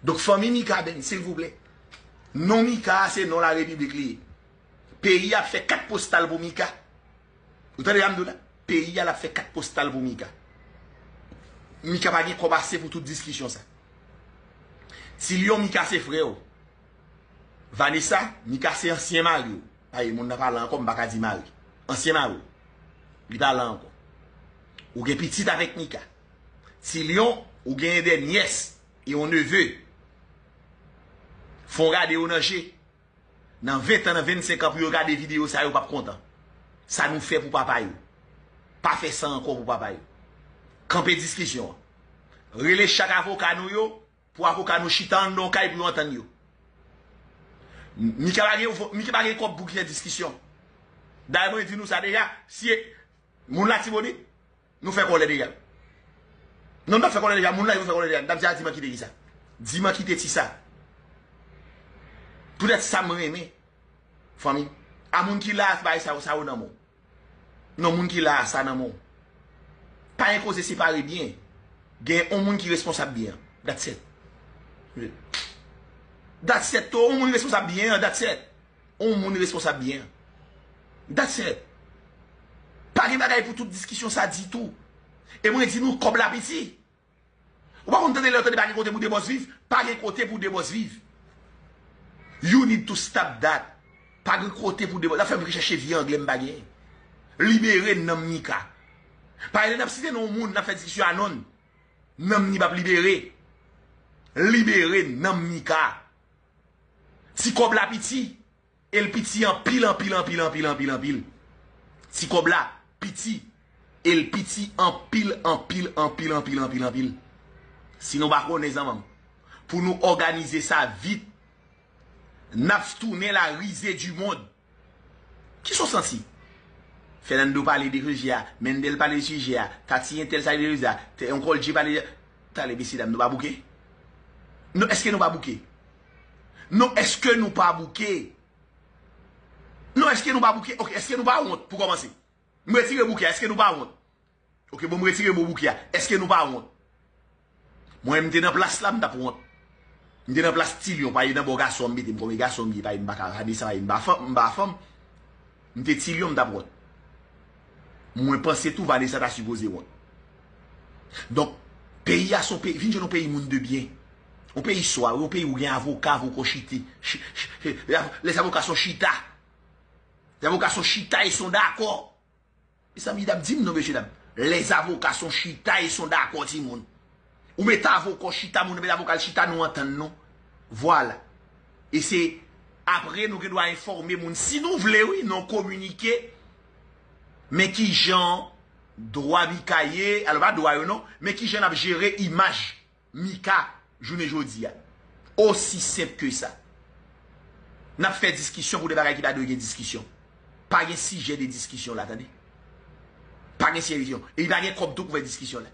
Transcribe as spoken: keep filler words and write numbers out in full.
Donk, fanmi Mika Band, silvouplè. Non Mika a, se non la repiblik li ye. Peyi a ap fè kat postal pou Mika. Ou tande sa m di w la? Peyi a l ap fè kat postal pou Mika. Mika pa gen kòb ase pou tout diskisyon sa. Tilyon, Mika se frè w. Vanessa, Mika se ansyen mari w. Ayi, moun nan pa la ankò, m pa ka di mari. Ansyen mari w. Li pa la ankò. Ou gen pitit avèk Mika. Tilyon, ou gen de nyès e yon neve. Fon gade yo nan je. Nan ven tan, nan vennsenk an pou yo gade videyo sa, yo p ap kontan. Sa nou fè pou papa yo. Pa fè sa ankò pou papa yo. Kanpe diskisyon an. Rele chak avoka nou yo, pou avoka nou chita anndan yon kay pou yo antann yo. Mika pa gen, Mika pa gen kòb pou gen diskisyon. Dayè mwen di nou sa deja, si e, moun Latibonit, nou fè kòlè deja. Non, nou fè kòlè deja, moun la yo fè kòlè deja. M t ap di a di m an kite ki sa. Di m an kite ti sa. Poutèt sa m renmen. Fanmi. A moun ki la, bay sa yo, sa yo nan men w. Non, moun ki la a, sa nan men w. Pa gen koze separe byen. Gen yon moun ki responsab byen an. That's it. That's it. To, yon moun responsab byen an, that's it. Yon moun responsab byen an. That's it. Pa gen bagay pou tout diskisyon sa ditou. E mwen di nou, kòb la piti. Ou pa konn tande lè yo tande pa gen kote pou de bòs viv? Pa gen kote pou de bòs viv. You need to stop that. Pa gen kote pou de bòs. N ap fè m chèche vye anglè m pa genyen. Libere nanm Mika. Paske lè n ap site non moun, n ap fè diskisyon a non. Nanm ni p ap libere. Libere nanm Mika. Ti kòb la piti. E l piti anpil, anpil, anpil, anpil, anpil, anpil. Ti kòb la piti. E l piti anpil, anpil, anpil, anpil, anpil, anpil. Si nou pa konnen zanmanm, pou nou òganize sa vit, n ap tounen la risée du monde. Kisa w santi? Fernando pale de sijè a, Mendel pale de sijè a, Tati entèl sa de sijè a, te- Uncle Jay pale de. Talè, mesye dam, nou pa bouke? Non, èske nou pa bouke? Non, èske nou pa bouke? Non, èske nou pa bouke? Ok, èske nou pa wont, pou kòmanse? M retire bouke a, èske nou pa wont? Ok, bon, m retire mo bouke a. Èske nou pa wont? Mwen, m te nan plas la, m t ap wont. M te nan plas Tilyon, paske nan bò gason an m mete m kòm e gason m ye, paske m pa ka Vanessa, paske m pa fanm, m pa fanm. M te Tilyon, m t ap wont. Mwen panse tou Vanessa ta sipoze wont. Donk, peyi a se yon peyi, vin jwenn yon peyi moun de byen. Yon peyi swa, yon peyi ou gen avoka, avoka chite. Chi- chi- chi- les avocats sont chita. Les avocats sont chita e sont d'accord. Mezanmi, dam, di m non, mesye dam. Les avocats sont chita e sont d'accord, timoun. Ou mete avoka w chita, moun nan mete avoka l chita, nou antann nou. Vwala. E se apre nou gen dwa enfòme moun. Si nou vle, wi, nan kominike, men kijan dwa Mika ye, alò pa dwa yo non, men kijan n ap jere imaj Mika, jounen jodi a. Osi senp ke sa. N ap fè diskisyon pou de bagay ki pa dwe gen diskisyon. Pa gen sijè de diskisyon la, tande. Pa gen sijè de diskisyon. E pa gen kòb tou pou fè diskisyon la.